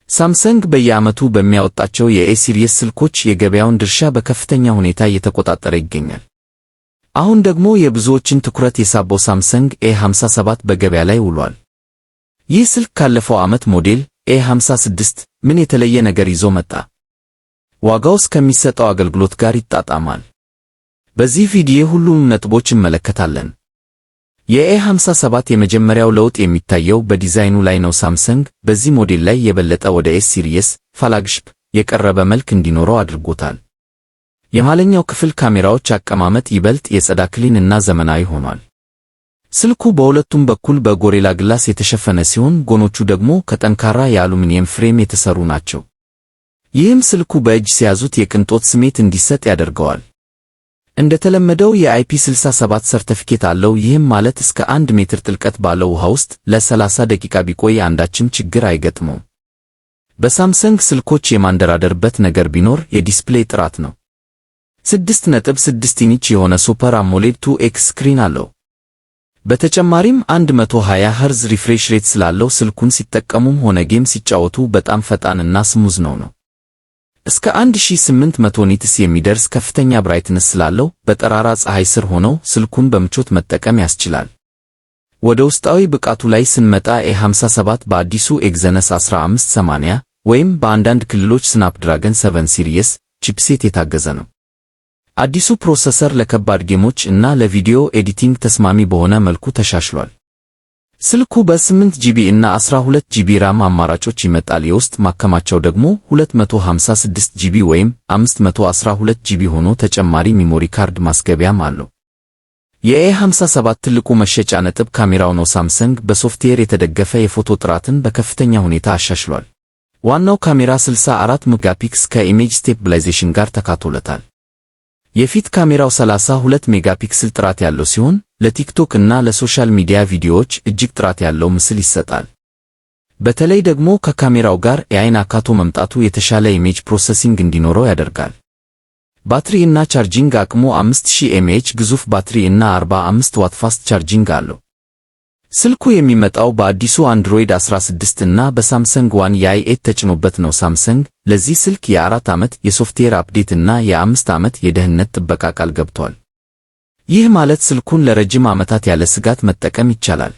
ሳምሰንግ በየዓመቱ በሚያወጣቸው የ A series ስልኮች የገበያውን ድርሻ በከፍተኛ ሁኔታ እየተቆጣጠረ ይገኛል። አሁን ደግሞ የብዙዎችን ትኩረት የሳበው ሳምሰንግ A57 በገበያ ላይ ውሏል። ይህ ስልክ ካለፈው ዓመት ሞዴል A56 ምን የተለየ ነገር ይዞ መጣ? ዋጋውስ ከሚሰጠው አገልግሎት ጋር ይጣጣማል? በዚህ ቪዲዮ ሁሉንም ነጥቦች እንመለከታለን። የ A57 የመጀመሪያው ለውጥ የሚታየው በዲዛይኑ ላይ ነው። ሳምሰንግ በዚህ ሞዴል ላይ የበለጠ ወደ S series flagship የቀረበ መልክ እንዲኖረው አድርጎታል። የመሃለኛው ክፍል ካሜራዎች አቀማመጥ ይበልጥ የጸዳ፣ clean እና ዘመናዊ ሆኗል። ስልኩ በሁለቱም በኩል በ Gorilla Glass የተሸፈነ ሲሆን ጎኖቹ ደግሞ ከጠንካራ የአሉሚኒየም frame የተሰሩ ናቸው። ይህም ስልኩ በእጅ ሲያዙት የቅንጦት ስሜት እንዲሰጥ ያደርገዋል። እንደተለመደው የ IP67 ሰርተፊኬት አለው። ይህም ማለት እስከ 1 ሜትር ጥልቀት ባለው ውሃ ውስጥ ለ30 ደቂቃ ቢቆይ አንዳችም ችግር አይገጥመውም። በሳምሰንግ ስልኮች የማንደራደርበት ነገር ቢኖር የ display ጥራት ነው። 6.6 ኢንች የሆነ Super AMOLED 2X screen አለው። በተጨማሪም 120 ኸርዝ refresh rate ስላለው ስልኩን ሲጠቀሙም ሆነ game ሲጫወቱ በጣም ፈጣን እና smooth ነው። እስከ 1800 nits የሚደርስ ከፍተኛ brightness ስላለው በጠራራ ፀሐይ ስር ሆነው ስልኩን በምቾት መጠቀም ያስችላል። ወደ ውስጣዊ ብቃቱ ላይ ስንመጣ A57 በአዲሱ Exynos 1580 ወይም በአንዳንድ ክልሎች Snapdragon 7 series chipset የታገዘ ነው። አዲሱ processor ለከባድ ጌሞች እና ለ video editing ተስማሚ በሆነ መልኩ ተሻሽሏል። ስልኩ በ8 GB እና 12 GB RAM አማራጮች ይመጣል። የውስጥ ማከማቻው ደግሞ 256 GB ወይም 512 GB ሆኖ ተጨማሪ memory card ማስገቢያም አለው። የ A57 ትልቁ መሸጫ ነጥብ ካሜራው ነው። ሳምሰንግ በሶፍትዌር የተደገፈ የፎቶ ጥራትን በከፍተኛ ሁኔታ አሻሽሏል። ዋናው ካሜራ 64 megapixel ከ image stabilization ጋር ተካቶለታል። የፊት ካሜራው 32 megapixel ጥራት ያለው ሲሆን ለቲክቶክ እና ለ social media ቪዲዮዎች እጅግ ጥራት ያለው ምስል ይሰጣል። በተለይ ደግሞ ከካሜራው ጋር AI ን አካቶ መምጣቱ የተሻለ image processing እንዲኖረው ያደርጋል። ባትሪ እና charging አቅሙ 5000 mAh ግዙፍ ባትሪ እና 45 watt fast charging አለው። ስልኩ የሚመጣው በአዲሱ አንድሮይድ 16 እና በሳምሰንግ One UI 8 ተጭኖበት ነው። ሳምሰንግ ለዚህ ስልክ የ4 ዓመት የ software update እና የ5 ዓመት የደህንነት ጥበቃ ቃል ገብቷል። ይህ ማለት ስልኩን ለረጅም ዓመታት ያለ ስጋት መጠቀም ይቻላል።